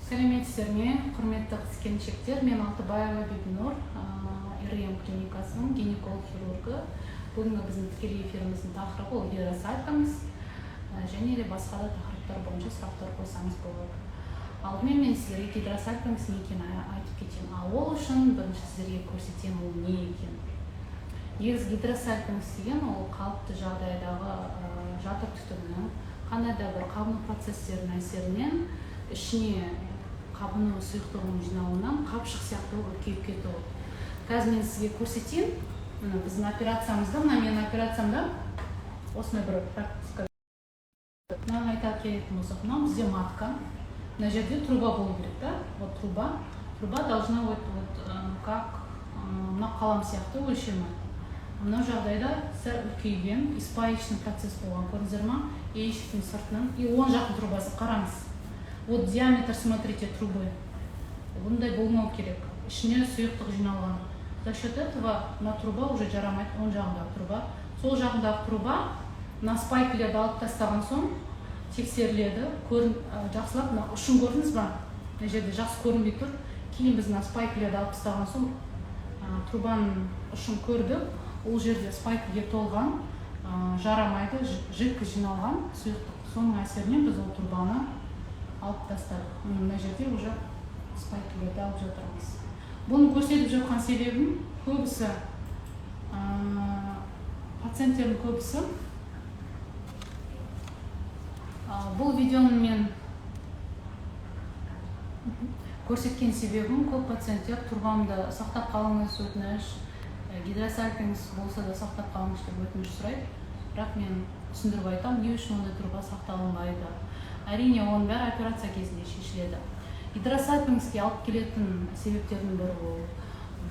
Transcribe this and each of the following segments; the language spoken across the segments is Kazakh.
Сәлеметсіздер ме, құрметті қыз келіншектер! Мен Алтыбаева Бибінұр, РМ клиникасының гинеколог хирургы. Бүгінгі біздің тікелей эфиріміздің тақырыбы ол гидросальпинкс және де басқа да тақырыптар бойынша сұрақтар қойсаңыз болады. Алдымен мен сіздерге гидросальпинкс не екенін айтып кетейін. Ал ол үшін бірінші сіздерге көрсетемін, ол не екенін. Негізі гидросальпинкс деген ол қалыпты жағдайдағы жатыр түтігінің қандай да бір қабыну процестерінің әсерінен ішіне қабыну сұйықтығының жиналуынан қапшық сияқты болып үлкейіп кетуі. Қазір мен сізге көрсетейін. Мына біздің операциямызда, мына менің операциямда осындай бір практика. Мынаны айта келетін болсақ, мынау бізде матка, мына жерде труба болу керек та. Вот труба, труба должна вот как мына қалам сияқты өлшемі. Мынау жағдайда сәл үлкейген и спаечный процесс болған, көрдіңіздер ма, яичниктің сыртынан. И оң жақтың трубасы, қараңыз, вот диаметр, смотрите, трубы. Бұндай болмау керек, ішіне сұйықтық жиналған. За счет этого мына труба уже жарамайды, оң жағындағы труба. Сол жағындағы труба мына спайкілерді алып тастаған соң тексеріледі. Көрін, жақсылап мына ұшын көрдіңіз ба? Мына жерде жақсы көрінбей тұр. Кейін біз мына спайкілерді алып тастаған соң трубаның ұшын көрдік. Ол жерде спайкіге толған, жарамайды, жидкость жиналған, сұйықтық. Соның әсерінен біз ол трубаны алып тастадық. Міне, мына жерде уже спайкілерді алып жатырмыз. Бұны көрсетіп жатқан себебім, көбісі пациенттердің көбісі бұл видеоны мен көрсеткен себебім, көп пациенттер «Трубамды сақтап қалыңыз, өтініш, гидросальпинкс болса да сақтап қалыңыз» деп өтініш сұрайды. Бірақ мен түсіндіріп айтамын, не үшін ондай труба сақталынбайды. Әрине, оның бәрі операция кезінде шешіледі. Гидросальпинкске алып келетін себептердің бірі ол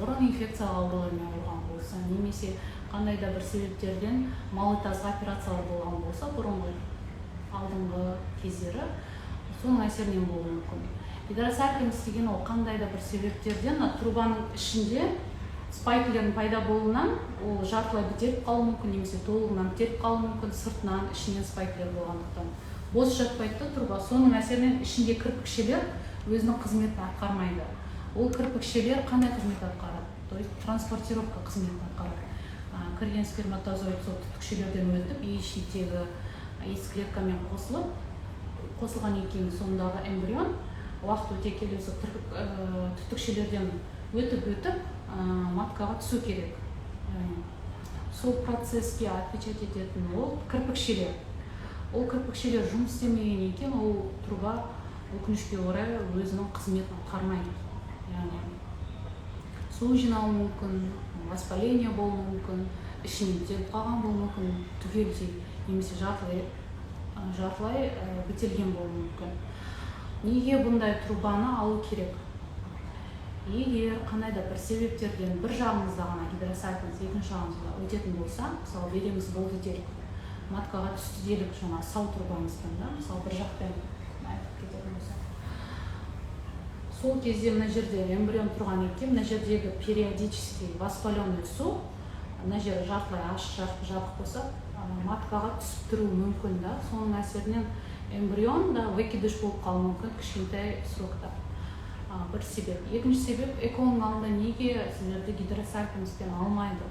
бұрын инфекциялық аурулармен ауырған болса немесе қандай да бір себептерден малый тазға операциялар болған болса бұрынғы, алдыңғы кездері, соның әсерінен болуы мүмкін. Гидросальпинкс деген ол қандай да бір себептерден мына трубаның ішінде спайкілердің пайда болуынан ол жартылай бітеліп қалуы мүмкін немесе толығынан бітеліп қалуы мүмкін. Сыртынан, ішінен спайкілер болғандықтан бос жатпайды да труба. Соның әсерінен ішінде кірпікшелер өзінің қызметін атқармайды. Ол кірпікшелер қандай қызмет атқарады? То есть транспортировка қызметін атқарады. Кірген сперматозоид сол түтікшелерден өтіп, яичниктегі яйцеклеткамен қосылып, қосылғаннан кейін сондағы эмбрион уақыт өте келе сол түтікшелерден өтіп өтіп маткаға түсу керек. Яғни сол процесске отвечать ететін ол кірпікшелер. Ол кірпікшелер жұмыс істемеген екен, ол труба, өкінішке орай, өзінің қызметін атқармайды. Яғни су жиналуы мүмкін, воспаление болуы мүмкін, ішінен бітеліп қалған болуы мүмкін түгелдей немесе жартылай бітелген болуы мүмкін. Неге бұндай трубаны алу керек? Егер қандай да бір себептерден бір жағыңызда ғана гидросальпинкс, екінші жағыңызда өтетін болса, мысалы, береміз болды делік, маткаға түсті делік жаңағы сау трубаңызбен да, мысалы, бір жақпен айтып кететін болсақ, сол кезде мына жерде эмбрион тұрған екен, мына жердегі периодически воспаленный су, мына жері жартылай ашық, жарты жабық болса, маткаға түсіп тұруы мүмкін да. Соның әсерінен эмбрион да выкидыш болып қалуы мүмкін кішкентай срокта. Бір себеп. Екінші себеп, ЭКО-ның алдында неге сіздерді гидросальпинкспен алмайды?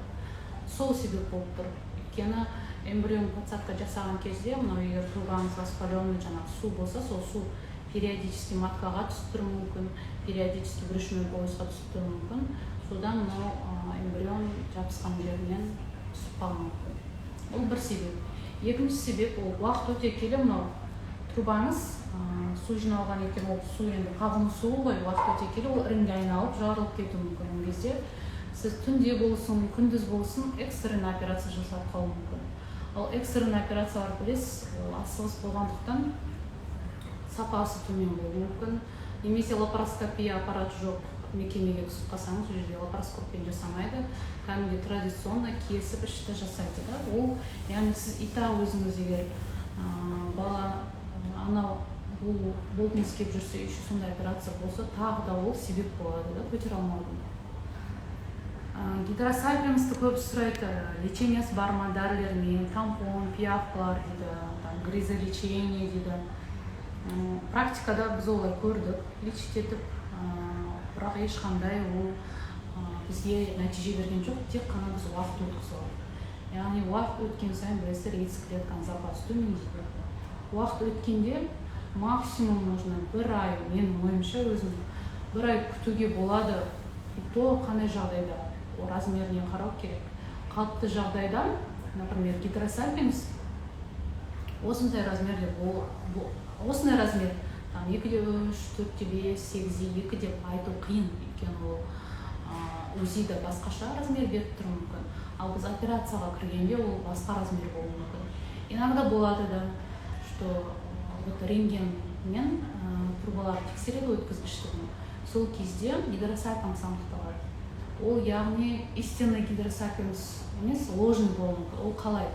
Сол себеп болып тұр. Өйткені эмбрион подсадка жасаған кезде мынау егер трубаңыз воспаленный, жаңағы су болса, сол су периодически маткаға түсіп тұруы мүмкін, периодически брюшной полостьқа түсіп тұруы мүмкін. Содан мынау эмбрион жабысқан жерінен түсіп қалуы мүмкін. Ол бір себеп. Екінші себеп, ол уақыт өте келе мынау трубаңыз су жиналған екен, ол су енді қабыну суы ғой, уақыт өте келе ол іріңге айналып, жарылып кетуі мүмкін. Ол кезде сіз түнде болсын, күндіз болсын экстренный операция жасап қалуы мүмкін. Ал экстренный операциялар, білесіз, ол асығыс болғандықтан сапасы төмен болуы мүмкін немесе лапароскопия аппараты жоқ мекемеге түсіп қалсаңыз, ол жерде лапароскоппен жасамайды, кәдімгідей традиционно кесіп, ішті жасайды да. Ол яғни сіз и так өзіңіз егер бала анау болғыңыз келіп жүрсе, еще сондай операция болса, тағы да ол себеп болады да көтере алмаудың. Гидросальпинксті көп сұрайды, лечениесі бар ма, дәрілермен, тампон, пиявкалар дейді, там грязелечение дейді. Практикада біз олай көрдік, лечить етіп, бірақ ешқандай ол бізге нәтиже берген жоқ, тек қана біз уақыт өткізіп алдық. Яғни уақыт өткен сайын, білесіздер, яйцеклетканың запасы төмендейді. Уақыт өткенде максимум можно бір ай, менің ойымша, өзім бір ай күтуге болады. И то қандай жағдайда, ол размеріне қарау керек. Қалыпты жағдайда, например, гидросальпинкс осындай размерде осындай размер, там 2,3, 4,5, 8,2 деп айту қиын, өйткені ол УЗИда басқаша размер беріп тұруы мүмкін, ал біз операцияға кіргенде ол басқа размер болуы мүмкін. Иногда болады да, что вот рентгенмен трубаларды тексереді, өткізгіштігін, сол кезде гидросальпинкс анықталады. Ол, яғни, истинный гидросальпинкс емес, ложный болуы мүмкін. Ол қалай?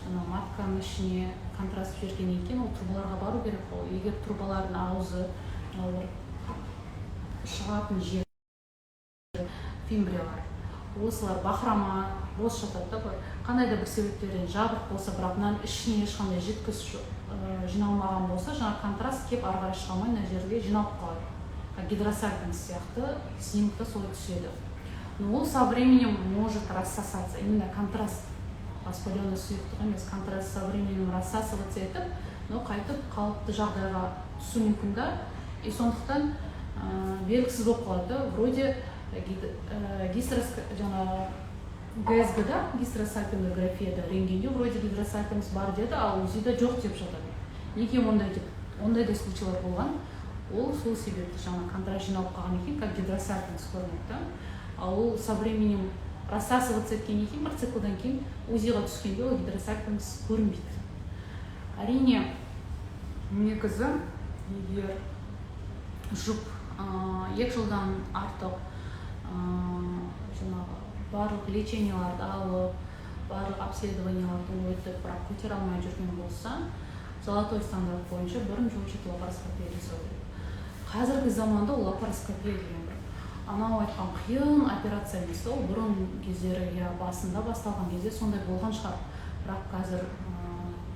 Жаңа матканың ішіне контраст жібергеннен кейін ол трубаларға бару керек қой. Егер трубалардың аузы, мынау бір шығатын жер, фимбриялар, осылар бахрома бос жатады да, былай қандай да бір себептерден жабық болса, бірақ мынаның ішіне ешқандай жидкость жиналмаған болса, жаңағы контраст келіп ары қарай шыға алмай, мына жерге жиналып қалады, как гидросальпинкс сияқты снимкта солай түседі. Но ол со временем может рассосаться, именно контраст, воспаленный сұйықтық емес, контраст со временем рассасываться етіп, но қайтып қалыпты жағдайға түсуі мүмкін да. И сондықтан белгісіз болып қалады да, вроде жаңағы ГСГ да, гистеросальпингографияда, рентгенде вроде гидросальпинкс бар деді, ал УЗИда жоқ деп жатады. Неге ондай деп, ондай да случайлар болған. Ол сол себепті, жаңа контраст жиналып қалған екен, как гидросальпинкс көрінеді да, ал ол со временем рассасываться еткеннен кейін, бір циклдан кейін УЗИға түскенде ол гидросальпинкс көрінбейді. Әрине, негізі, егер жұп 2 жылдан артық жаңағы барлық леченияларды алып, барлық обследованиялардан өтіп, бірақ көтере алмай жүрген болса, золотой стандарт бойынша бірінші очередь лапароскопия жасау керек. Қазіргі заманда ол лапароскопия деген бір анау айтқан қиын операция емес. Ол бұрын кездері, иә, басында басталған кезде сондай болған шығар, бірақ қазір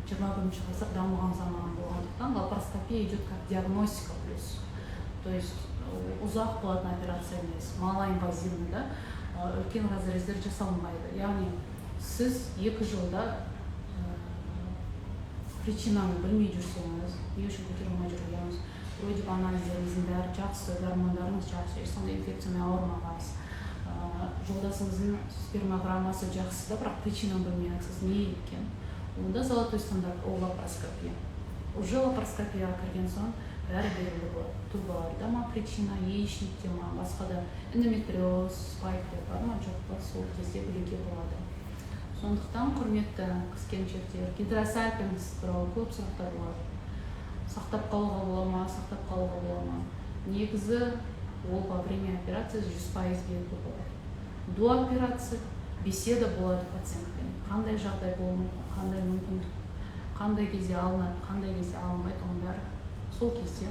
21-ғасыр, дамыған заман болғандықтан, лапароскопия идет как диагностика плюс, то есть ұзақ болатын операция емес, малоинвазивный да, үлкен разрездер жасалынбайды. Яғни сіз 2 жылда причинаны білмей жүрсеңіз, не үшін көтере алмай жүргеніңіз, вроде бы анализдеріңіздің бәрі жақсы, гормондарыңыз жақсы, ешқандай инфекциямен ауырмағансыз, жолдасыңыздың спермограммасы жақсы да, бірақ причинаны білмей жатсыз не екен, онда золотой стандарт ол лапароскопия. Уже лапароскопияға кірген соң бәрі белгілі болады: трубаларда ма причина, яичникте ма, басқа да эндометриоз, спайктер бар ма, жоқ па, сол кезде білуге болады. Сондықтан, құрметті қыз келіншектер, гидросальпинкс туралы көп сұрақтар болады: сақтап қалуға бола ма, сақтап қалуға бола ма? Негізі ол во время операции 100% белгілі болады. До операции беседа болады пациентпен: қандай жағдай болуы мүмкін, қандай мүмкіндік, қандай кезде алынады, қандай кезде алынбайды, оның бәрі сол кезде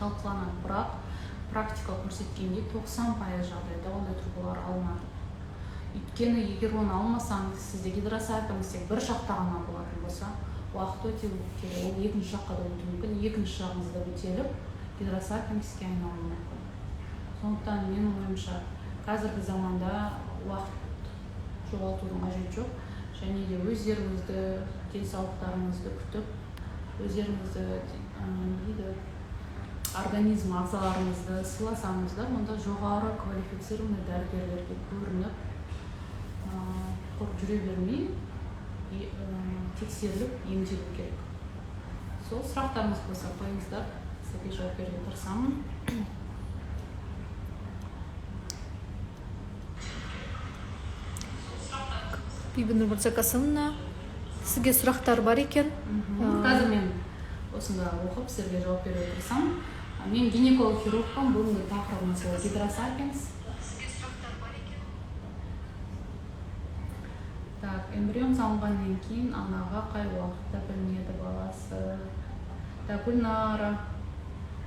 талқыланады. Бірақ практика көрсеткендей, 90% жағдайда ондай трубалар алынады, өйткені егер оны алмасаңыз, сізде гидросальпинкс тек бір жақта ғана болатын болса, уақыт өте келе ол екінші жаққа да өтуі мүмкін, екінші жағыңыз да бітеліп, гидросальпинкске айналуы мүмкін. Сондықтан менің ойымша, қазіргі заманда уақыт жоғалтудың қажеті жоқ және де өздеріңізді, денсаулықтарыңызды күтіп, өздеріңізді, не дейді, организм ағзаларыңызды сыйласаңыздар, онда жоғары квалифицированный дәрігерлерге көрініп, құр жүре бермей, тексеріліп, емделу керек. Сол, сұрақтарыңыз болса, қойыңыздар, сізге жауап беруге тырысамын. Бибінұр Мырзақасымовна, сізге сұрақтар бар екен. Қазір мен осында оқып, сіздерге жауап беруге тырысамын. Мен гинеколог хирургпын. Бүгінгі тақырыбымыз ол гидросальпинкс. Так, эмбрион салынғаннан кейін анаға қай уақытта білінеді баласы? Так, Гүлнара,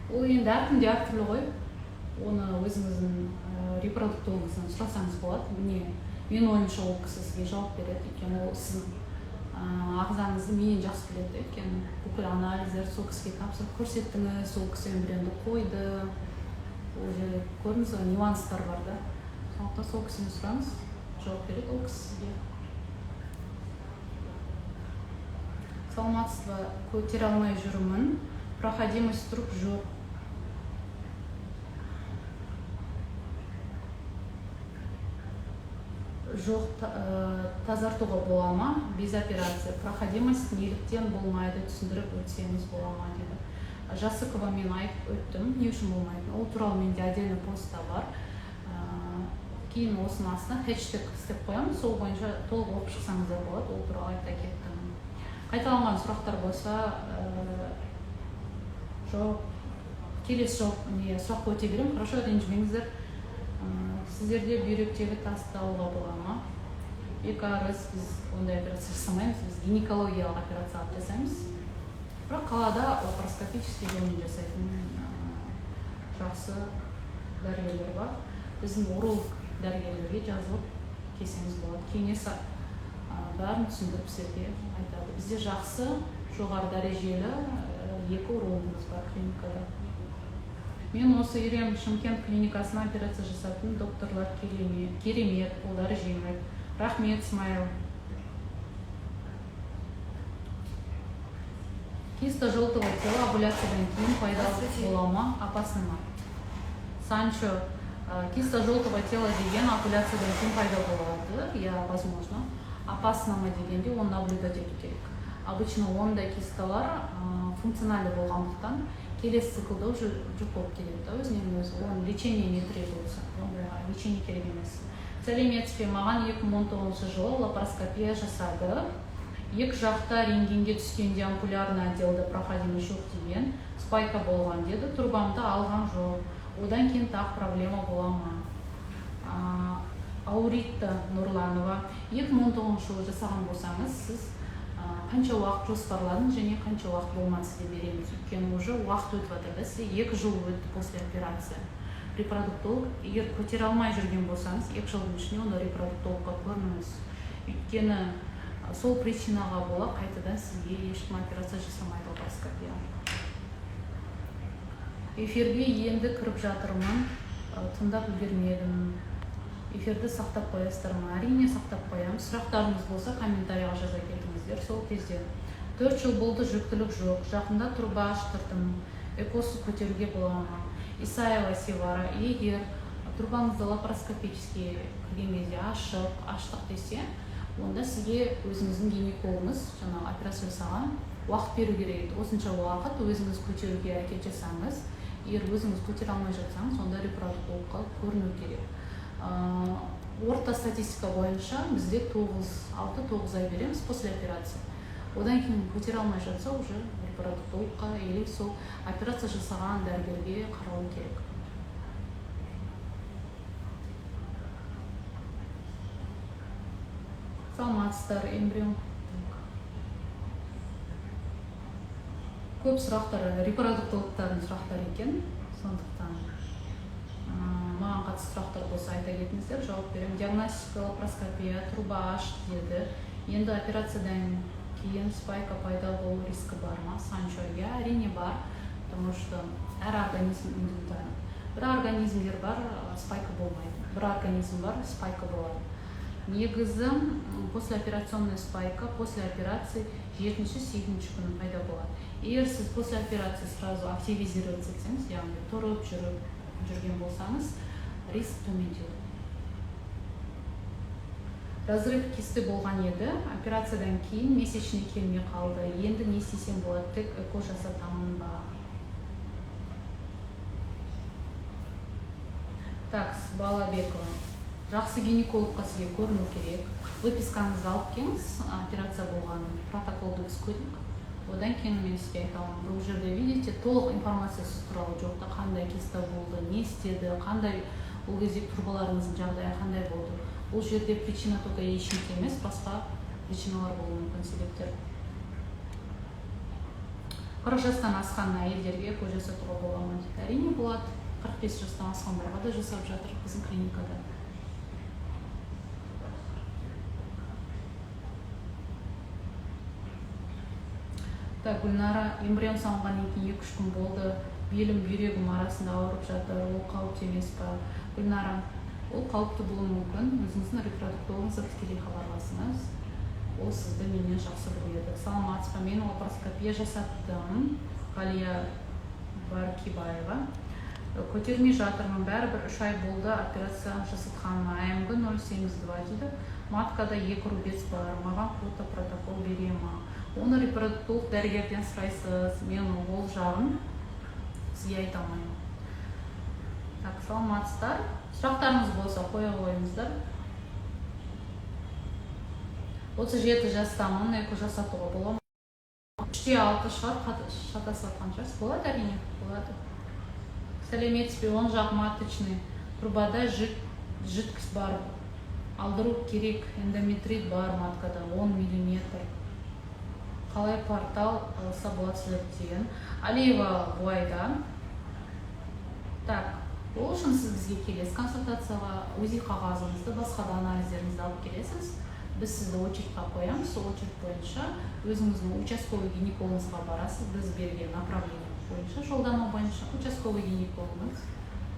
ол енді әркімде әртүрлі ғой, оны өзіңіздің репродуктологыңыздан сұрасаңыз болады. Міне, менің ойымша, ол кісі сізге жауап береді, өйткені ол сіздің Ағзаңызды менен жақсы біледі, өйткені бүкіл анализдер сол кісіге тапсырып көрсеттіңіз, сол кісі эмбрионды қойды. Ол жерде көрдіңіз ғой, нюанстар бар да. Сондықтан сол кісіден сұраңыз, жауап береді ол кісі сізге. Саламатсыз ба, көтере алмай жүрмін, проходимость труб жоқ. Жоқ, тазартуға бола ма без операции? Проходимость неліктен болмайды, түсіндіріп өтсеңіз бола ма дейді. Жасыкова, мен айтып өттім не үшін болмайтынын, ол туралы менде отдельный пост та бар. Кейін осының астына хэштег істеп қоямын, сол бойынша толық оқып шықсаңыздар болады, ол туралы айта кеттім. Қайталанған сұрақтар болса, жауап келесі жауап не сұраққа өте беремін. Хорошо, ренжімеңіздер. Сіздерде бүйректегі тасты алуға бола ма? Бекарыс, біз ондай операция жасамаймыз, біз гинекологиялық операция алып жасаймыз, бірақ қалада лапароскопический жолмен жасайтын жақсы дәрігерлер бар. Біздің уролог дәрігерлерге жазылып келсеңіз болады, кеңес бәрін түсіндіріп сіздерге айтады. Бізде жақсы жоғары дәрежелі екі урологымыз бар клиникада. Мен осы Ерем Шымкент клиникасына операция жасатын докторлар керемет, қолдары жеңіл. Рахмет, Смайыл. Киста желтого тела овуляциядан кейін пайда Здравствуйте. бола ма, опасны ма? Санчо, киста желтого тела деген овуляциядан кейін пайда болады, иә, возможно. Опасно ма дегенде, оны наблюдать ету керек. Обычно ондай кисталар функциональды болғандықтан, келесі циклда уже жоқ болып кетеді да өзінен өзі. Оның лечение не требуется, ондайға лечение керек емес. Сәлеметсіз бе, маған 2019 жылы лапароскопия жасады. Екі жақта рентгенге түскенде ампулярный отделда проходимость жоқ деген, спайка болған деді, трубамды алған жоқ. Одан кейін тағы проблема бола ма? Ауритта Нұрланова, 2019 жылы жасаған болсаңыз, сіз қанша уақыт жоспарладыңыз және қанша уақыт болмады сізде береміз? Өйткені уже уақыт өтіп жатыр да, сізде 2 жыл өтті после операции. Репродуктолог, егер көтере алмай жүрген болсаңыз 2 жылдың ішінде, онда репродуктологқа көрініңіз, өйткені сол причинаға бола қайтадан сізге ешкім операция жасамайды лапароскопия. Эфирге енді кіріп жатырмын, тыңдап үлгермедім. Эфирді сақтап қоясыздар ма? Әрине, сақтап қоямыз. Сұрақтарыңыз болса, комментарийға жаза кетіңіздер сол кезде. 4 жыл болды, жүктілік жоқ, жақында труба аштырдым, ЭКОсыз көтеруге бола ма? Исаева Севара, егер трубаңызды лапароскопический кірген кезде ашық аштық десе, онда сізге өзіңіздің гинекологыңыз, жаңағы операция жасаған, уақыт беру керек еді. Осынша уақыт өзіңіз көтеруге әрекет жасаңыз. Егер өзіңіз көтере алмай жатсаңыз, онда репродуктологқа көріну керек. Орта статистика бойынша бізде тоғыз, 6-9 ай береміз после операции. Одан кейін көтере алмай жатса, уже репродуктологқа или сол операция жасаған дәрігерге қаралу керек. Саламатсыздар, эмбрион. Так. Көп сұрақтар репродуктологтардың сұрақтары екен, сондықтан маған қатысты сұрақтар болса, айта кетіңіздер, жауап беремін. Диагностика лапароскопия, труба аш деді, енді операциядан кейін спайка пайда болу рискі бар ма? Санчо, иә, әрине бар, потому что әр организм индивидуально. Бір организмдер бар, спайка болмайды, бір организм бар, спайка болады. Негізі послеоперационная спайка после операции жетінші сегізінші күні пайда болады. Егер сіз после операции сразу активизироваться етсеңіз, яғни тұрып жүріп жүрген болсаңыз, риск төмендеу. Разрыв кисты болған еді, операциядан кейін месячный келмей қалды, енді не істесем болады, тек ЭКО жасатамын ба? Так, Балабекова, жақсы гинекологқа сізге көріну керек. Выпискаңызды алып келіңіз, операция болған протоколды біз көрейік, одан кейін мен сізге айта аламын. Бұл жерде, видите, толық информация сіз туралы жоқ та: қандай киста болды, не істеді, қандай ол кезде трубаларыңыздың жағдайы қандай болды. Бұл жерде причина только яичник емес, басқа причиналар болуы мүмкін, себептер. 40 жастан асқан әйелдерге ЭКО жасатуға бола ма дейді. Әрине, болады. 45 жастан асқандарға да жасап жатыр біздің клиникада. Так, Гүлнара, эмбрион салынғаннан кейін 2-3 күн болды, белім, бүйрегім арасында ауырып жатыр, ол қауіпті емес па? Гүлнара, ол қауіпті болуы мүмкін. Өзіңіздің репродуктологыңызға тікелей хабарласыңыз, ол сізді менен жақсы біледі. Саламатсыз ба, мен лапароскопия жасаттым, Ғалия Баркибаева. Көтермей жатырмын, бәрібір 3 ай болды операция жасатқаныма. АМГ 0,82 дейді. Маткада 2 рубец бар, маған фото протокол бере ма? Оны репродуктолог дәрігерден сұрайсыз, мен ол жағын сізге айта алмаймын. Так, саламатсыздар. Сұрақтарыңыз болса қоя қойыңыздар. 37 жастамын, эко жасатуға бола ма? 3,6 шығар, шатасып жатқан шығарсыз. Болады, әрине, болады. Сәлеметсіз бе, оң жақ маточный трубада жидкость бар, алдыру керек, эндометрит бар маткада 10 миллиметр. Қалай портал алса болады сіздерден? Алиева Буайда. Так, ол үшін сіз бізге келесіз консультацияға, УЗИ қағазыңызды, басқа да анализдеріңізді алып келесіз. Біз сізді очередьқа қоямыз, сол очередь бойынша өзіңіздің участковый гинекологыңызға барасыз, біз берген направление бойынша, жолдама бойынша участковый гинекологыңыз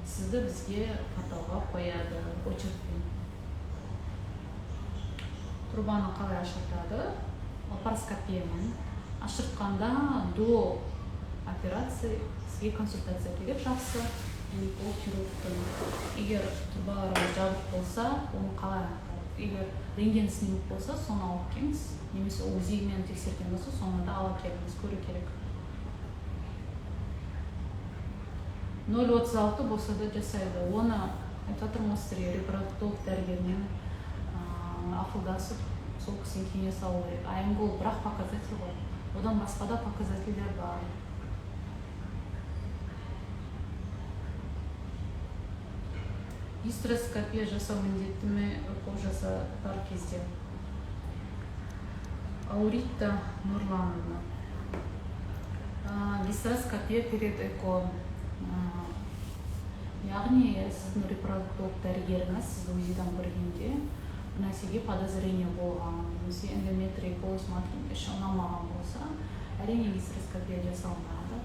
сізді бізге порталға қояды очередьпен. Трубаны қалай ашыртады? Лапароскопиямен ашыртқанда до операции сізге консультация керек, жақсы гинеколог, хирургтың. Егер трубаларыңыз жабық болса, оны қалай анықтайды? Егер рентген снимок болса, соны алып келіңіз, немесе УЗИ-мен тексерген болса, соны да ала келіңіз, көру керек. 0,36 болса да жасайды. Оны айтып жатырмын ғой сіздерге, репродуктолог дәрігерінен ақылдасып, сол кісіден кеңес алу керек. АМГ ол бір-ақ показатель ғой, одан басқа да показательдер бар. Гистероскопия жасау міндетті ме ЭКО жасатар кезде? Ауритта Нурлановна. Гистероскопия перед ЭКО. Яғни сіздің репродуктолог дәрігеріңіз сізді УЗИ-дан көргенде бір нәрсеге подозрение болған, немесе эндометрий, полость матки іші ұнамаған болса, әрине гистероскопия жасалынады.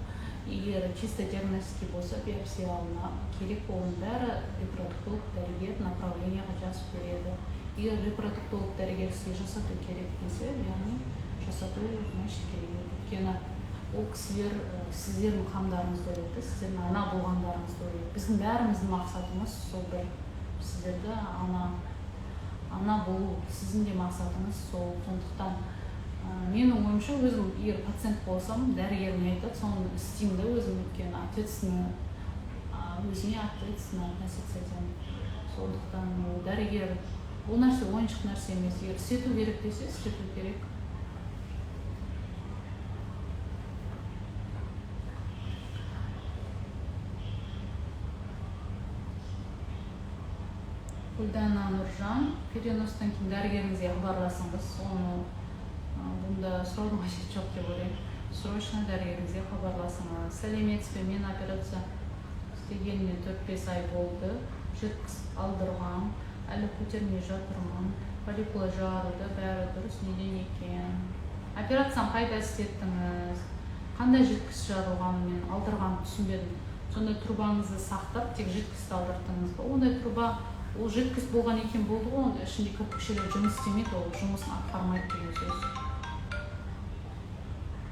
Егер чисто диагностический болса, биопсия алына керек, оның бәрі репродуктолог дәрігер направлениеға жазып береді. Егер репродуктолог дәрігер сізге жасату керек десе, яғни жасату значит керек. Өйткені ол кісілер сіздердің қамдарыңызды ойлайды, сіздердің ана болғандарыңызды ойлайды. Біздің бәріміздің мақсатымыз сол бір, сіздерді ана болу, сіздің де мақсатыңыз сол. Сондықтан менің ойымша, өзім егер пациент болсам, дәрігер не айтады, соны істеймін да өзім, өйткені ответственно, өзіме ответственно относиться етемін. Сондықтан ол дәрігер, ол нәрсе ойыншық нәрсе емес. Егер істету керек десе, істету керек. Гүлдана Нұржан, переностан кейін дәрігеріңізге хабарласыңыз. Оны бұнда сұраудың қажеті жоқ деп ойлаймын. Срочно дәрігеріңізге хабарласыңыз. Сәлеметсіз бе, мен операция істегеніме 4-5 ай болды, жидкость алдырғам, әлі көтермей жатырмын, фолликула жарылды, бәрі дұрыс, неден екен? Операцияны қайда істеттіңіз? Қандай жидкость жарылғанын мен алдырғанын түсінбедім. Сонда трубаңызды сақтап, тек жидкость алдырттыңыз ба? Ондай труба, ол жидкость болған екен болды ғой, оның ішінде кірпікшелер жұмыс істемейді, ол жұмысын атқармайды деген сөз.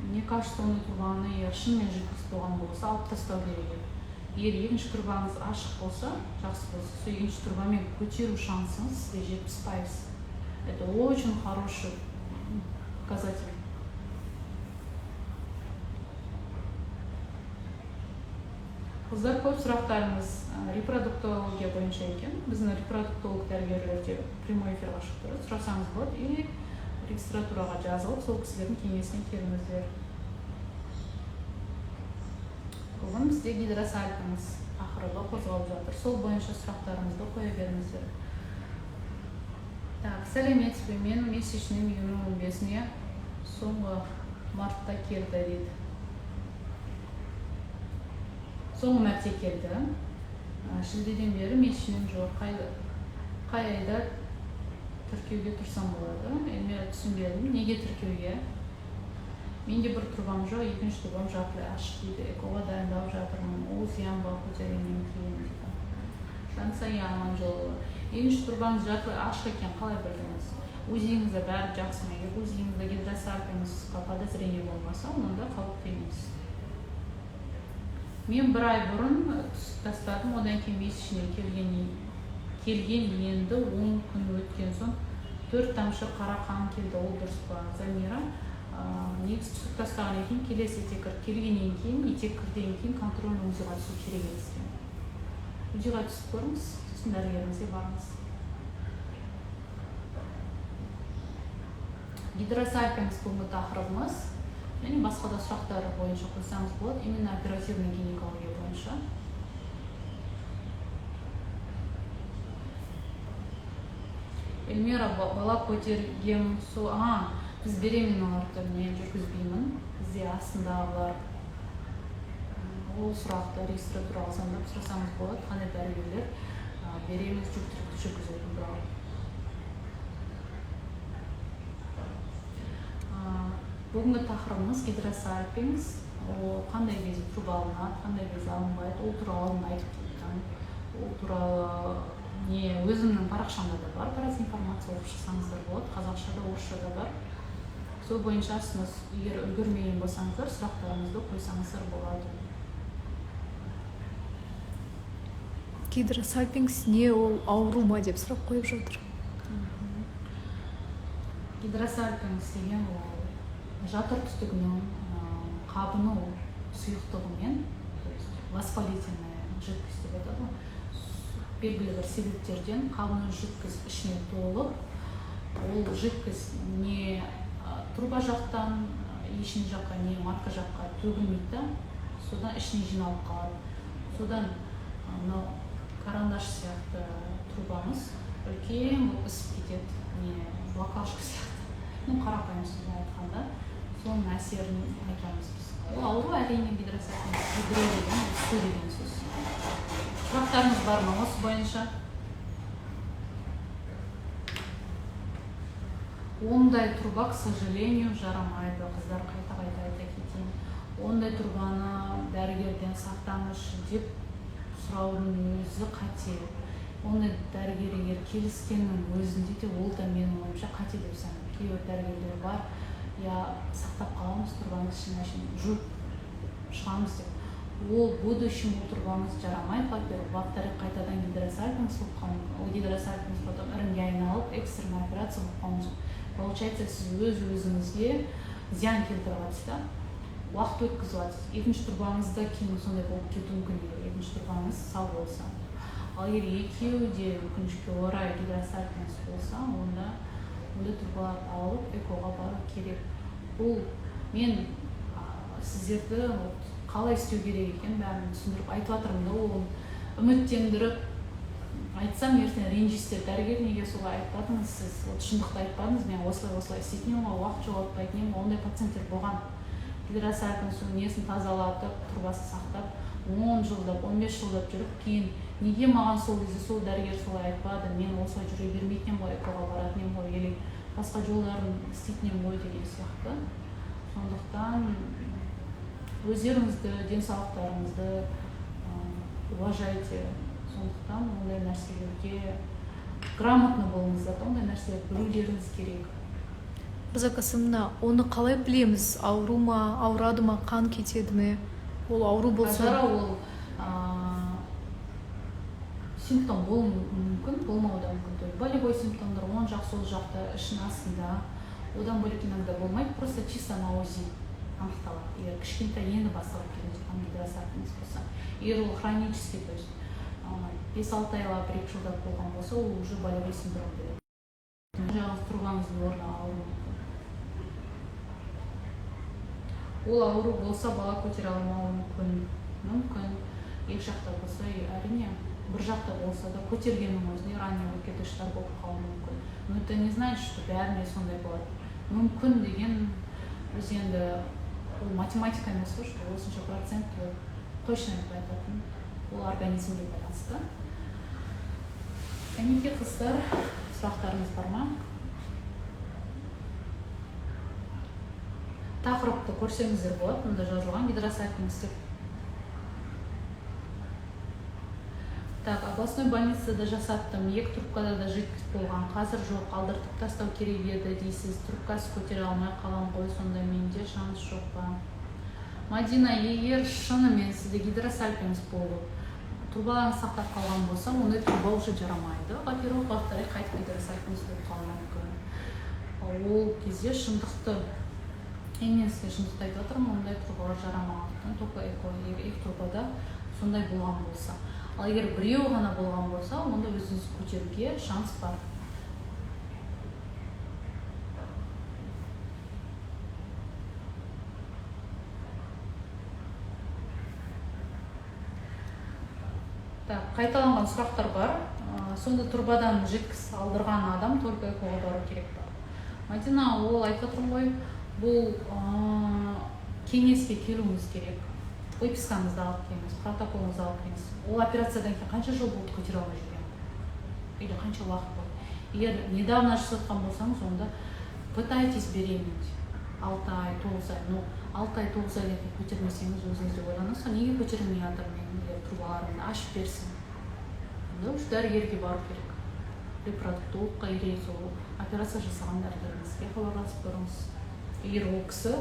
Мне кажется, ондай трубаны егер шынымен жидкость болған болса, алып тастау керек еді. Егер екінші трубаңыз ашық болса, жақсы болса, сол екінші трубамен көтеру шансыңыз сізде 70%. Это очень хороший показатель. Қыздар, көп сұрақтарыңыз репродуктология бойынша екен. Біздің репродуктолог дәрігерлер де прямой эфирға шығып тұрады, сұрасаңыз болады, или регистратураға жазылып, сол кісілердің кеңесіне келіңіздер. Бүгін бізде гидросальпингс тақырыбы қозғалып жатыр, сол бойынша сұрақтарыңызды қоя беріңіздер. Так, сәлеметсіз бе, менің месячныйым июньнің 15-іне соңғы мартта келді дейді. Соңғы мәрте келді. Шілдеден бері месячныйым жоқ. Қай айда тіркеуге тұрсам болады? Енді мен түсінбедім, неге тіркеуге? Менде бір трубам жоқ, екінші трубам жартылай ашық дейді. ЭКОға дайындалып жатырмын. Ол зиян ба көтергеннен кейін дейді. Жансая Аманжолова. Екінші трубаңыз жартылай ашық екен, қалай білдіңіз? УЗИіңізде бәрі жақсы ма? Егер УЗИіңізде гидросальпингсқа подозрение болмаса, онда қауіпті емес. Мен бір ай бұрын түсік тастадым, одан кейін месячный келген, енді 10 күн өткен соң 4 тамшы қара қан келді, ол дұрыс па? Замира, негізі түсік тастағаннан кейін келесі етеккір келгеннен кейін, етеккірден кейін контрольный УЗИға түсу керек емес екен. УЗИға түсіп көріңіз, сосын дәрігеріңізге барыңыз. Гидросальпингс бүгінгі тақырыбымыз, және басқа да сұрақтар бойынша қойсаңыз болады, именно оперативный гинекология бойынша. Эльмира, бала көтергем со, біз беременналарды мен жүргізбеймін, бізде астындағылар. Ол сұрақты регистратураға звондап сұрасаңыз болады, қандай дәрігерлер беременность, жүктілікті жүргізетін туралы. Бүгінгі тақырыбымыз гидросальпингс. Ол қандай кезде труба алынады, қандай кезде алынбайды, ол туралы алдында айтып кеттім. Ол туралы не өзімнің парақшамда да бар, біраз информация, оқып шықсаңыздар болады, қазақша да, орысша да бар. Сол бойынша астына егер үлгермеген болсаңыздар, сұрақтарыңызды қойсаңыздар болады. Гидросальпингс не, ол ауру ма деп сұрақ қойып жатыр. Гидросальпингс деген ол жатыр түтігінің қабыну сұйықтығымен, то есть воспалительная жидкость деп айтады ғой, белгілі бір себептерден қабыну жидкость ішіне толып, ол жидкость не труба жақтан яичный жаққа, не матка жаққа төгілмейді да, содан ішіне жиналып қалады. Содан мынау карандаш сияқты трубамыз үлкен болып ісіп кетеді, не баклажка сияқты, ну, қарапайым сөзбен айтқанда, соның әсерін айтамыз біз. Ол ауру, әрине. Гидросальпингс, гидро деген ол су деген сөз. Сұрақтарыңыз бар ма осы бойынша? Ондай труба, к сожалению, жарамайды, қыздар, қайта қайта айта кетейін. Ондай трубаны дәрігерден сақтаңызшы деп сұраудың өзі қате. Ондай дәрігер егер келіскеннің өзінде де, ол да менің ойымша қате деп санаймын. Кейбір дәрігерлер бар, я сақтап қаламыз трубаңыз, ішін әшейін жуып шығамыз деп. Ол в будущем ол трубаңыз жарамай, во-первых, во-вторых, қайтадан гидросальпингс болып қалуы мүмкін. Ол гидросальпингс потом іріңге айналып, экстренный операция болып қалуы мүмкін. Получается, сіз өз өзіңізге зиян келтіріп жатсыз да, уақыт өткізіп жатсыз. Екінші трубаңыз да кейін сондай болып кетуі мүмкін, егер екінші трубаңыз сау болса. Ал егер екеуі де, өкінішке орай, гидросальпингс болса, онда ондай трубаларды алып, ЭКОға бару керек. Бұл мен сіздерді вот қалай істеу керек екенін бәрін түсіндіріп айтып жатырмын да. Ол үміттендіріп айтсам, ертең ренжисіздер: дәрігер, неге солай айтпадыңыз, сіз вот шындықты айтпадыңыз, мен осылай осылай істейтін едім ғой, уақыт жоғалтпайтын едім ғой. Ондай пациенттер болған: гидросальпингс несін тазалатып, трубасын сақтап, 10 жылдап, 15 жылдап жүріп, кейін неге маған сол кезде сол дәрігер солай айтпады, мен осылай жүре бермейтін едім ғой, ЭКОға баратын едім ғой или басқа жолдарын істейтін едім ғой деген сияқты. Сондықтан өздеріңізді, денсаулықтарыңызды уважайте. Сондықтан ондай нәрселерге грамотно болыңыздар да, ондай нәрселерді білулеріңіз керек. Роза Касымовна, оны қалай білеміз, ауру ма, ауырады ма, қан кетеді ме? Ол ауру болса? Ажара, ол симптом болуы мүмкін, болмауы да мүмкін. То есть болевой симптомдар оң жақ, сол жақта, ішінің астында. Одан бөлек иногда болмайды, просто чисто на УЗИ анықталады, егер кішкентай, енді басталып келе жатқан гидросальпингс болса. Егер ол хронический, то есть 5-6 айлап, 1-2 жылдап болған болса, ол уже болевой синдром береді. Жаңағы трубаңыздың орны ауруы мүмкін. Ол ауру болса, бала көтере алмауы мүмкін. Мүмкін, екі жақта болса, әрине, бір жақта болса да, көтергеннің өзінде ранний выкидыштар болып қалуы мүмкін. Но это не значит, что бәріне сондай болады. Мүмкін деген біз енді, ол математика емес қой, что осынша процент, ол точно айтып айтатын, ол организмге байланысты. Кәнекей, қыздар, сұрақтарыңыз бар ма? Тақырыпты көрсеңіздер болады, мұнда жазылған гидросальпинкс деп. Так, областной больницада жасаттым, екі трубкада да жидкость болған, қазір жоқ, алдыртып тастау керек еді дейсіз, трубкасы көтере алмай қалам ғой, сонда менде шанс жоқ па? Мадина, егер шынымен сізде гидросальпинкс болып, трубаларыңыз сақтап қалған болса, ондай труба уже жарамайды. Во-первых, во-вторых, қайтып гидросальпинкс болып қалуы мүмкін. Ол кезде шындықты, мен сізге шындықты айтып жатырмын, ондай трубалар жарамағандықтан, только эко, егер екі трубада сондай болған болса. Ал егер біреу ғана болған болса, онда өзіңіз көтеруге шанс бар. Так, қайталанған сұрақтар бар. Сонда трубадан жидкость алдырған адам только ЭКО-ға бару керек па? Мадина, ол айтып отырмын ғой, бұл кеңеске келуіңіз керек. Выпискаңызды алып келіңіз, протоколыңызды алып келіңіз. Ол операциядан кейін қанша жыл болды көтере алмай жүрген? Или қанша уақыт болды? Егер недавно жасатқан болсаңыз, онда пытайтесь беременеть. 6 ай, 9 ай. Но 6 ай, 9 айдан кейін көтермесеңіз, өзіңіз де ойланасыз, неге көтермей жатырмын мен, егер трубаларымды ашып берсін. Онда уж дәрігерге бару керек. Репродуктологқа или сол операция жасаған дәрігеріңізге хабарласып көріңіз. Егер ол кісі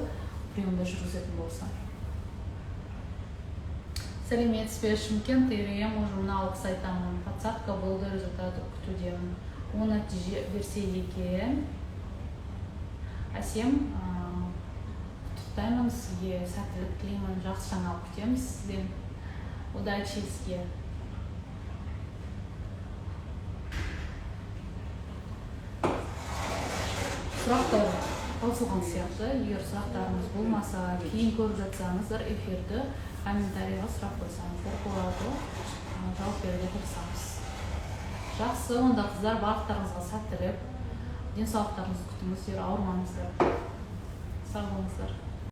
приемда жүргізетін болса. Сәлеметсіз бе, Шымкент ИРМ ұжымына алғыс айтамын. Подсадка болды, результаты күтудемін. Оң нәтиже берсе екен. Әсем, құттықтаймын сізге, сәттілік тілеймін, жақсы жаңалық күтеміз сізден. Удачи сізге. Сұрақтар таусылған сияқты. Егер сұрақтарыңыз болмаса, кейін көріп жатсаңыздар эфирді, комментарийға сұрақ қойсаңыздар болады, жауап беруге тырысамыз. Жақсы, онда қыздар, барлықтарыңызға сәттілік, денсаулықтарыңызды күтіңіздер, ауырмаңыздар, сау болыңыздар.